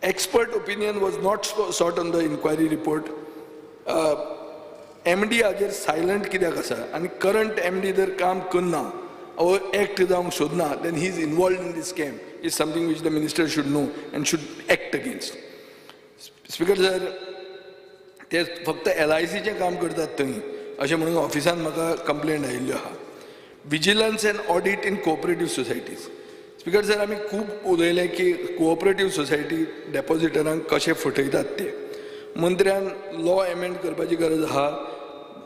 Expert opinion was not sought on the inquiry report. MD हाजेर सायलंट कित्याक आसा आनी करंट एमडी जर काम करना or act जावंक सोदना, then he is involved in this scam is something which the minister should know and should act against. Speaker sir, ते फक्त एलआयसीचें काम करतात थंय अशें म्हणून ऑफिसान म्हाका कंप्लेंट आयिल्ल्यो आहा. Vigilance and audit in cooperative societies. Speaker sir, आमी खूब उलयले की कोऑपरेटीव सोसायटी डेपॉजिटरांक कशें फटयतात ते. मंत्र्यान लॉ एमेंड करपाची गरज आहा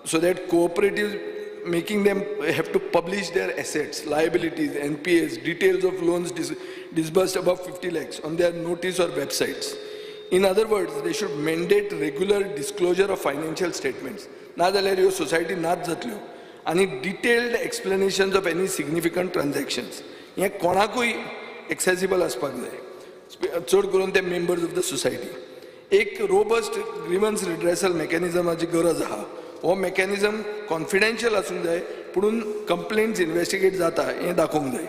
so that cooperative making them have to publish their assets, liabilities, NPAs, details of loans disbursed above 50 lakhs on their notice or websites. In other words, they should mandate regular disclosure of financial statements. ना जाल्यार ह्यो society नाच जातल्यो आनी detailed explanations of any significant transactions हें कोणाकूय accessible आसपाक जाय, चड करून ते मेंबर्स ऑफ the society. एक रोबस्ट ग्रिवन्स रिड्रेसल मेकॅनिजमाची गरज आहा. हो मेकॅनिजम कॉन्फिडेन्शियल आसूंक जाय, पुणून कंप्लेंट्स इन्वेस्टिगेट जाता हें दाखोवंक जाय.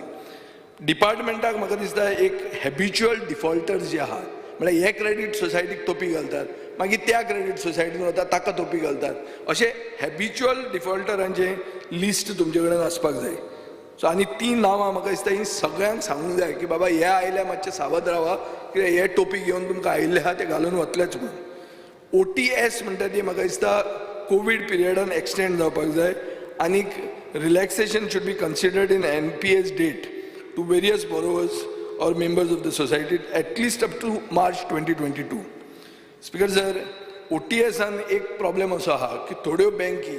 डिपार्टमेंटाक म्हाका दिसता एक हॅबिच्युअल डिफॉल्टर्स जे आहात, म्हळ्यार हे क्रेडीट सोसायटीक तोपी घालतात, मागीर त्या क्रेडीट सोसायटीन वता ताका तोपी घालतात, अशें हॅबिच्युअल डिफॉल्टरांचें लिस्ट तुमचे कडेन आसपाक जाय. सो आनी ती नांवां म्हाका दिसता ही सगळ्यांक सांगूंक जाय की बाबा हे आयल्या मातशें सावध रावा, कित्याक हे टोपी घेवन तुमकां आयिल्ले आहा ते घालून वतलेच म्हणून. ओटीएस म्हणटा ती म्हाका दिसता कोवीड पिरियडान एक्सटेंड जावपाक जाय आनीक relaxation should be considered in NPS date to various borrowers or members of the society at least up to March 2022. Speaker sir, ओटीएसान एक प्रॉब्लेम असो आहा की थोड्यो बँकी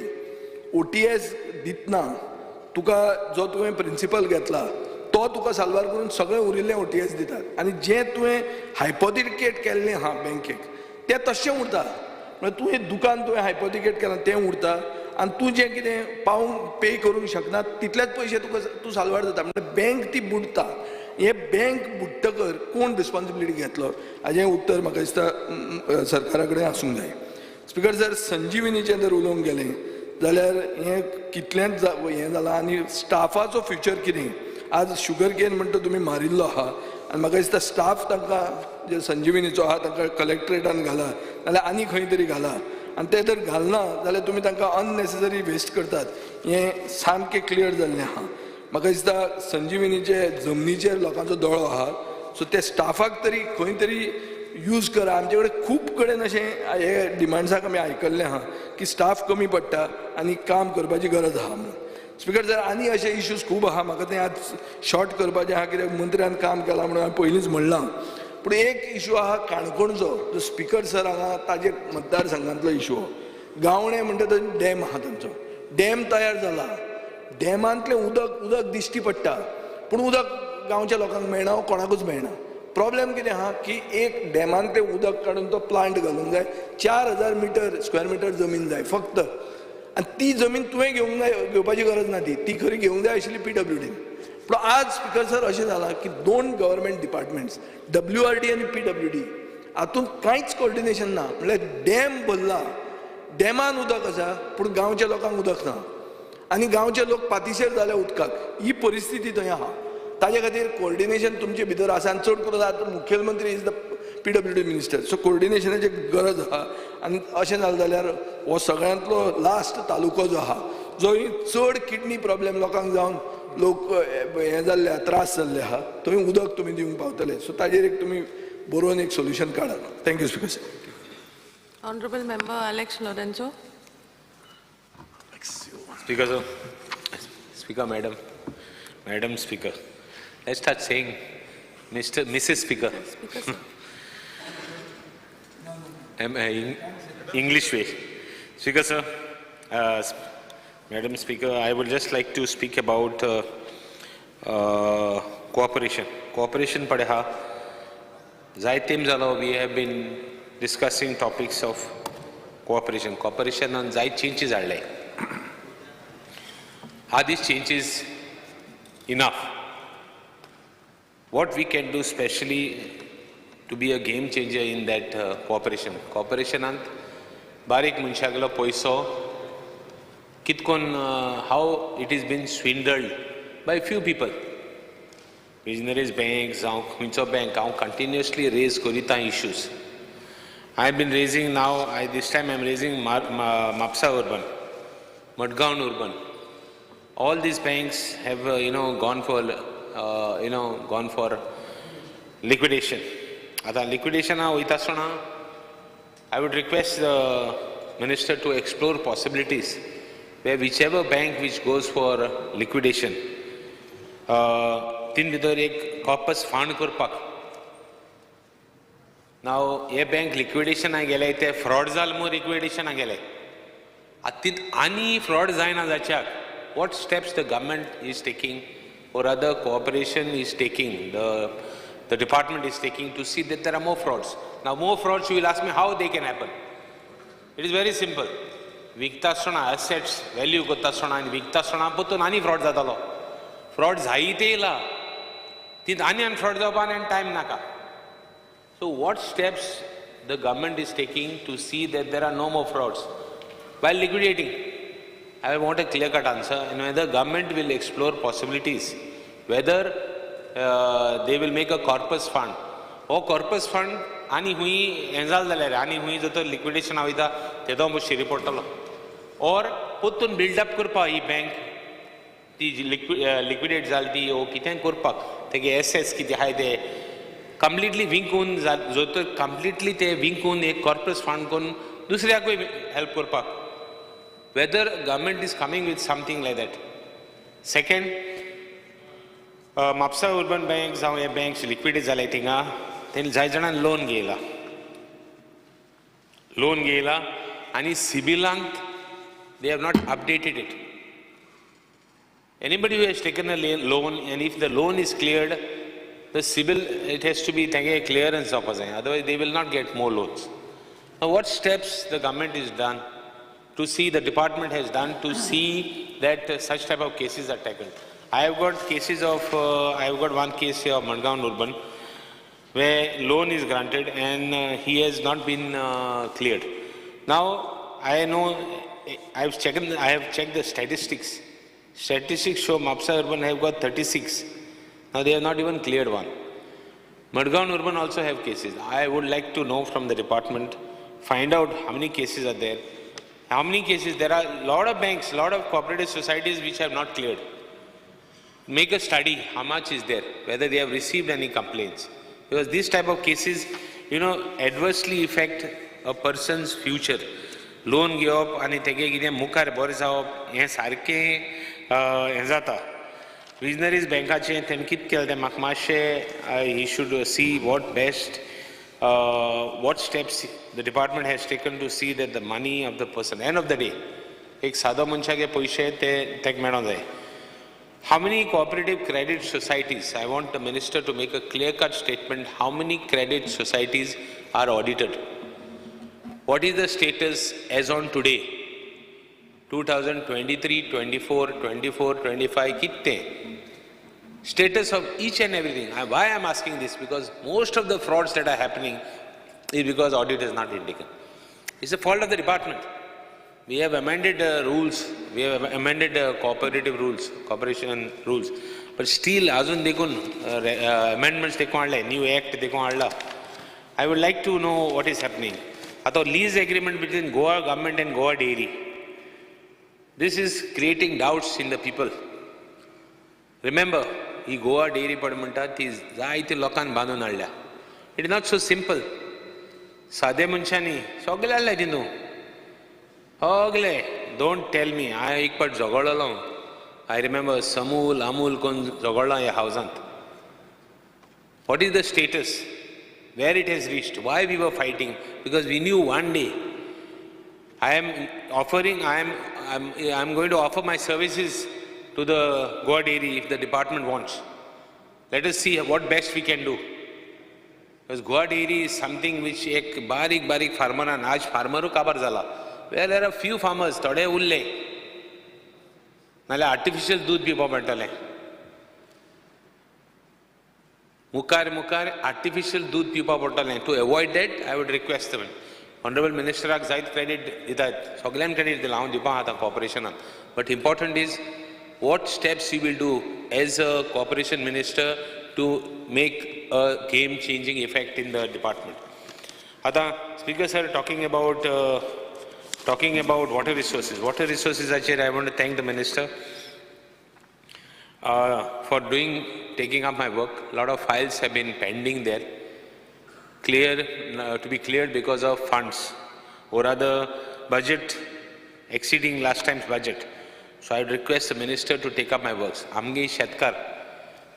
ओटीएस दितना तुका जो तुवें प्रिंसिपल घेतला तो तुका साल्वार करून सगळें उरिल्लें ओटीएस दितात आनी जें तुवें हायपोथिकेट केल्लें आहा बँकेक तें तशें उरता. म्हळ्यार तुवें दुकान तुवें हायपोथिकेट केलां तें उरता आनी तूं जें कितें पावूंक पे करूंक शकना तितलेच पयशे तुका तूं साल्वार जाता. म्हळ्यार बँक ती बुडटा. हे बँक बुडटकर कोण रिस्पॉन्सिबिलिटी घेतलो हाजें उत्तर म्हाका दिसता सरकारा कडेन आसूंक जाय. स्पिकर सर, संजिवनीचें जर उलोवंक गेलें जाल्यार हें कितलेंच हें जालां आनी स्टाफाचो फ्युचर कितें. आज शुगर केन म्हणटा तुमी मारिल्लो आहा आनी म्हाका दिसता स्टाफ तांकां जे संजिवनीचो आहा तांकां कलेक्ट्रेटान घाला नाल्यार आनी खंय तरी घाला आनी ते जर घालना जाल्यार तुमी तांकां अननेसेसरी वेस्ट करतात हें सामकें क्लियर जाल्लें आहा. म्हाका दिसता संजिवनीचे जमनीचेर लोकांचो दोळो आहा, सो ते स्टाफाक तरी खंय तरी यूज करा. आमचे कडेन खूब कडेन अशें हे डिमांड्साक आमी आयकल्लें आहा की स्टाफ कमी पडटा आनी काम करपाची गरज आहा म्हणून. स्पिकर सर, आनी अशे इश्यूज खूब आहा, म्हाका तें आज शॉर्ट करपाचें आहा कित्याक मंत्र्यान काम केलां म्हणून हांवें पयलींच म्हणलां. पूण एक इशू आहा काणकोणचो, जो स्पिकर सर हांगा ताजे मतदारसंघांतलो इशू हो. गावणे म्हणटा तो डॅम आहा तांचो, डॅम तयार जाला, डॅमांतलें उदक उदक दिश्टी पडटा पूण उदक गांवच्या लोकांक मेळना, कोणाकूच मेळना. प्रॉब्लेम कितें आहा की एक डॅमांतलें उदक काडून तो प्लांट घालूंक जाय, 4000 मिटर स्क्वेअर मिटर जमीन जाय फक्त, आनी ती जमीन तुवें घेवंक जाय, घेवपाची गरज ना, ती ती खरी घेवंक जाय आशिल्ली पीडब्ल्यूडीन. पूण आज स्पिकर सर अशें जालां की दोन गव्हर्मेंट डिपार्टमेंट्स डब्ल्यूआरडी आनी पीडब्ल्यूडी हातूंत कांयच कोऑर्डिनेशन ना. म्हणल्यार डॅम भरला, डॅमान उदक आसा पूण गांवच्या लोकांक उदक ना आनी गांवचे लोक पातिशेर जाल्या उदकाक. ही परिस्थिती थंय आहा. ताजे खातीर कोऑर्डिनेशन तुमचे भितर आसा आनी चड करून आतां मुखेलमंत्री is the PWD minister, so कोऑर्डिनेशनाची गरज आहा. आनी अशें जालें जाल्यार हो सगळ्यांतलो लास्ट तालुको जो आहा जो चड किडनी प्रॉब्लेम लोकांक जावन लोक हें जाल्ले आहा, त्रास जाल्ले आहा, थंय उदक तुमी दिवंक पावतले. सो ताजेर एक तुमी बरोवन एक सोल्युशन काडात. Thank you speaker sir. Honorable Member Alex Lourenco. Speaker sir, Speaker Madam, Madam Speaker. Let's start saying Mr. Mrs. Speaker. Speaker sir. English way. Speaker sir, Madam Speaker, I would just like to speak about cooperation. Cooperation padeha. Zaitim zalo, we have been discussing topics of cooperation. Cooperation on zait changes are. Are these changes enough? What we can do specially to be a game changer in that cooperation. कॉपरेशनांत बारीक मनशागलो पयसो कितकोन how it is been swindled by few people. Visionaries bank जावं खंयचो bank, हांव continuously rays करिता issues. I have been raising now, I this time I am raising Mapusa Urban, Madgaon Urban. All these banks have gone for gone for liquidation. आतां लिक्विडेशना वयता आसतना I would request the minister to explore possibilities where whichever bank which goes for liquidation, तीन भितर एक corpus fund करपाक. नाव हे bank लिक्विडेशनाक गेले ते फ्रॉड जाल म्हूण लिक्विडेशनाक गेले. आतां तीत आनी फ्रॉड जायना जाच्याक what steps the government is taking or other cooperation is taking, the department is taking to see that there are more frauds. Now more frauds, you will ask me how they can happen. It is very simple. विकता आसतना assets value करता आसतना आनी विकता आसतना परतून आनी fraud जातालो. फ्रॉड जायते येयला ती आनी आनी फ्रॉड जावपा आनी टायम नाका. So what steps the government is taking to see that there are no more frauds while liquidating? I want a clear cut answer, and whether government will explore possibilities, whether they will make a corpus fund. हो corpus fund आनी हुंय हें जालें जाल्यार आनी हुंय जर तर लिक्विडेशना वयता तेदो शिरी पडटलो ऑर परतून बिल्डअप करपाक ही बँक ती जी लिक्विडेट जाली ती ओ कितें करपाक तेगे एसेट्स कितें आहाय ते कंप्लिटली विंकून जर तर कंप्लिटली ते विंकून एक कॉर्पस फंड करून दुसऱ्याकूय हेल्प करपाक, whether government is coming with something like that. Second, Mapusa Urban Bank जावं हे बँक्स लिक्विडेट जाले थिंगा तेणी जाय जाणान लोन घेयला, लोन घेयला आनी सिबिलांत they have not updated it. Anybody who has taken a loan, and if the loan is cleared, the CIBIL, it has to be तेगे clearance जावपा जाय, otherwise they will not get more loans. Now what steps the government is done to see, the department has done to see that such type of cases are tackled? I have got cases of, I have got one case here of Madgaon Urban where loan is granted and he has not been cleared. Now I know, I have checked the statistics. Statistics show Mapusa Urban have got 36. Now they have not even cleared one. Madgaon Urban also have cases. I would like to know from the department, find out how many cases are there. How many cases? There are a lot of banks, lot of cooperative societies which have not cleared. Make a study, how much is there, whether they have received any complaints. Because these type of cases, you know, adversely affect a person's future. Loan घेवप आनी तेगे कितें मुखार बरें जावप हें सारकें हें जाता. विजनरीज बँकाचें तेणें कितें केलें तें म्हाका मातशें he should see what best, what steps the department has taken to see that the money of the person, end of the day, एक सादो मनशाक पयशे ते तेका मेळोंक जाय. How many cooperative credit societies? I want the minister to make a clear-cut statement. How many credit societies are audited? What is the status as on today? 2023, 24, 24, 25, kitte? Status of each and everything. Why I am asking this? Because most of the frauds that are happening is because audit is not taken. It's the fault of the department. We have amended rules, we have amended cooperative rules, cooperation rules, but still azun dekun amendments dekun aadla, new act dekun aadla. I would like to know what is happening. Atho lease agreement between Goa government and Goa Dairy. This is creating doubts in the people. Remember, he Goa Dairy pad म्हणटा ती जायते लोकांक बांदून हाडल्या. It is not so simple. सादे मनशांनी सगळे हाडले तितून सगळे. Don't tell me, हांवें एक पाट झगडलो. I remember Samul Amul कोण झगडलो ह्या हावजांत. What is the status? Where it has reached? Why we were fighting? Because we knew one day I am offering, I am going to offer my services to the Goa Dairy if the department wants. Let us see what best we can do. Because Goa Dairy is something which एक बारीक बारीक फार्मरान, आज फार्मरूय काबार जाला. Where there are few farmers, थोडे उरले, नाल्यार artificial दूद पिवपाक मेळटलें. मुखार मुखार आर्टिफिशियल दूद पिवपा पडटलें. To avoid that I would request them. Honourable मिनिस्टराक जायत क्रेडीट दितात, सगल्यांक क्रेडीट दिलां हांव दिवपा आतां कॉर्पोरेशनाक. But important is what steps you will do as a corporation minister to make a game changing effect in the department. आतां speaker sir, talking about water resources. Water रिसोर्सिसाचेर I want to thank the minister for taking up my work. A lot of files have been pending there, to be cleared because of funds, or rather budget exceeding last time's budget. So I would request the minister to take up my works. आमगे शेतकार,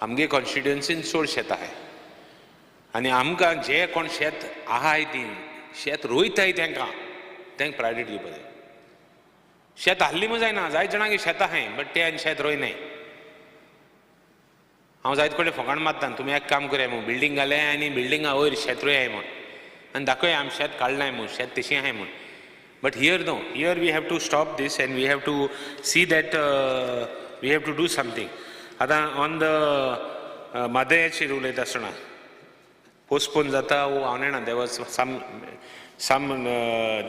आमगे कॉन्स्टिट्युएन्सीन चड शेत आहाय आनी आमकां जे कोण शेत आहाय ती शेत रोयताय तेंकां तेंकां प्रायोरिटी दिवपा जाय. शेत आहली म्हूण जायना, जायत जाणांक शेत आहाय बट ते आनी शेत रोयनाय. हांव जायत कडेन फोकाण मारता, तुमी एक काम करया म्हूण बिल्डींग घाले आनी बिल्डिंगा वयर शेत रोयाय म्हूण आनी दाखोवया आमी शेत काडलाय म्हूण, शेत तशें आहाय म्हूण. But here no, here we have to stop this and we have to see that we have to do something. आतां ऑन the म्हादयाचेर उलयता आसतना पोस्टपोन जाता वो हांव जाणा. There was some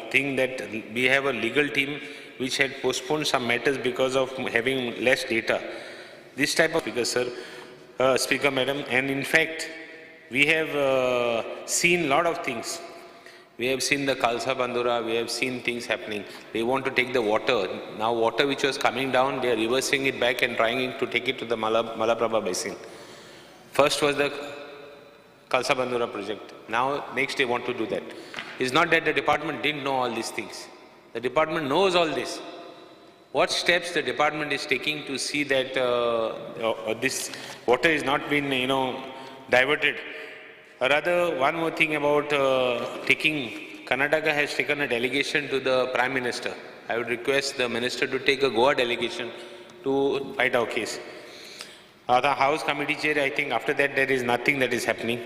thing that we have a legal team which had postponed some matters because of having less data. This type of speaker sir, speaker madam, and in fact we have seen lot of things. We have seen the Kalsa Bandura, we have seen things happening. They want to take the water. Now water which was coming down, they are reversing it back and trying to take it to the Malaprabha basin. First was the Kalsa Bandura project. Now next they want to do that. It's not that the department didn't know all these things. The department knows all this. What steps the department is taking to see that this water is not been, you know, diverted. Rather, one more thing about taking, Karnataka has taken a delegation to the Prime Minister. I would request the minister to take a Goa delegation to fight our case. The House Committee chair, I think after that there is nothing that is happening.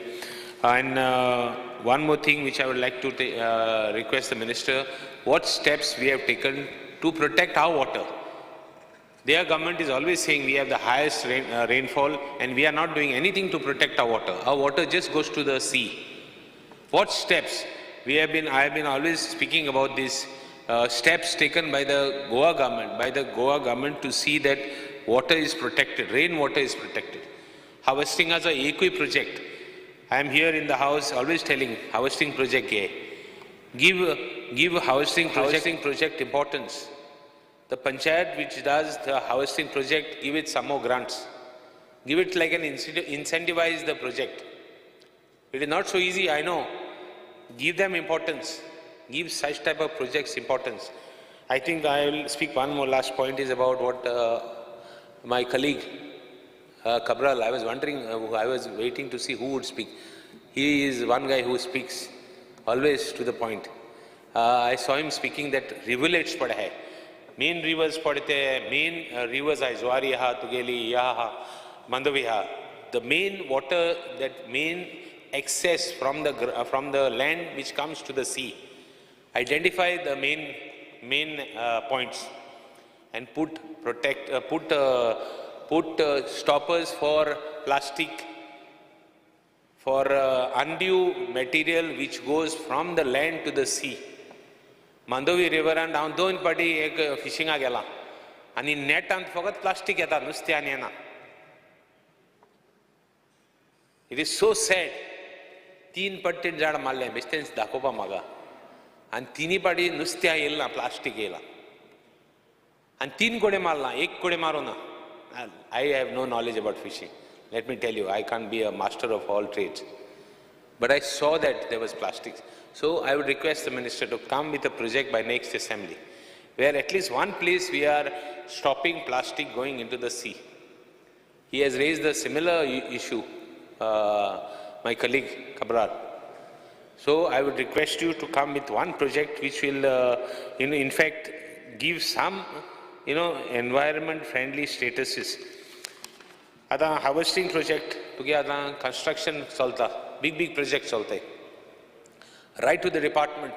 And one more thing which I would like to request the minister, what steps we have taken to protect our water. Their government is always saying we have the highest rainfall and we are not doing anything to protect our water. Our water just goes to the sea. What steps? I have been always speaking about these steps taken by the Goa government, to see that water is protected, rainwater is protected. Harvesting as a equi project. I am here in the house always telling harvesting project. Give harvesting project importance. The panchayat which does the harvesting project, give it some more grants. Give it like an incentivize the project. It is not so easy, I know. Give them importance. Give such type of projects importance. I think I will speak one more last point is about what my colleague Cabral, I was wondering, I was waiting to see who would speak. He is one guy who speaks always to the point. I saw him speaking that rivulets pada hai. Main rivers padte, main rivers are Zuari ha, Tugeli, Yaha, Mandovi ha. The main water, that main excess from the land which comes to the sea. Identify the main points and put stoppers for plastic, for undue material which goes from the land to the sea. Mandovi रिवरान हांव दोन पाटी एक फिशिंगा गेला आनी नेटांत फकत plastic येता, नुस्तें आनी येना. It is so sad. तीन पट्टी झाड मारलें बेश्टेंच दाखोवपा म्हाका आनी तिनी पाटी नुस्तें येयलें ना, प्लास्टीक येयलां आनी तीन कडेन मारलां, एक कडेन मारूं ना. I have no knowledge about fishing, let me tell you, I can't be a master of all trades. But I saw that there was plastics. So I would request the minister to come with a project by next assembly, where at least one place we are stopping plastic going into the sea. He has raised a similar issue, my colleague Cabral. So I would request you to come with one project which will, in fact, give some, you know, environment-friendly statuses. आता harvesting project, तुगे आता construction चलता, big projects चलता. Write to the department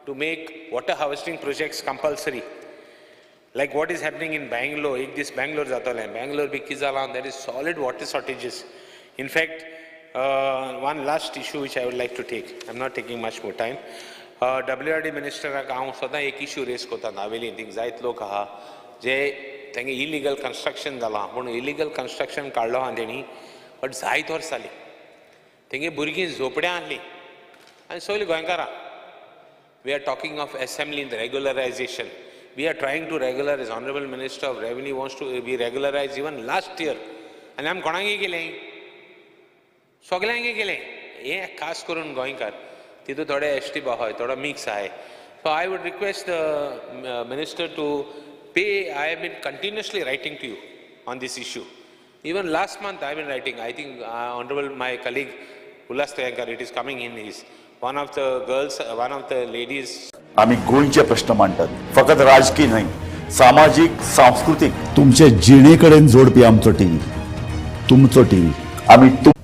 to make water harvesting projects compulsory. Like what is happening in Bangalore, ek this Bangalore jatale, Bangalore bhi kizala, there is solid water shortages. In fact, One last issue which I would like to take, I am not taking much more time. WRD मिनिस्टराक हांव सदां एक issue rays करता. Navelim thing जायत लोक आहा जे तेंगे illegal construction जालां, पूण इलिगल कन्स्ट्रक्शन काडलो आहा तेणी, बट जायत वर्स जालीं तेंगे भुरगीं झोपड्यां आहलीं आनी सगळीं गोंयकारां. We are talking of assembly in the regularization. We are trying to regularize. Honorable Minister of Revenue wants to be regularized even last year. आनी आमी कोणागे गेले? सगल्यांगे गेले. हे खास करून गोंयकार तितून थोडे एस टी आहाय, थोडो मिक्स आहाय. So I would request the minister to pay. I have been continuously writing to you on this issue. Even last month I been writing. I think honourable my colleague Ulhas Tayankar, it is coming in his one of the girls, one of the ladies. आम्ही गोंयचे प्रश्न मांडटात, फकत राजकीय न्हय, सामाजीक, सांस्कृतीक, तुमचे जिणेकडेन जोडपी आमचो टीव्ही, तुमचो टीव्ही. आमी तुम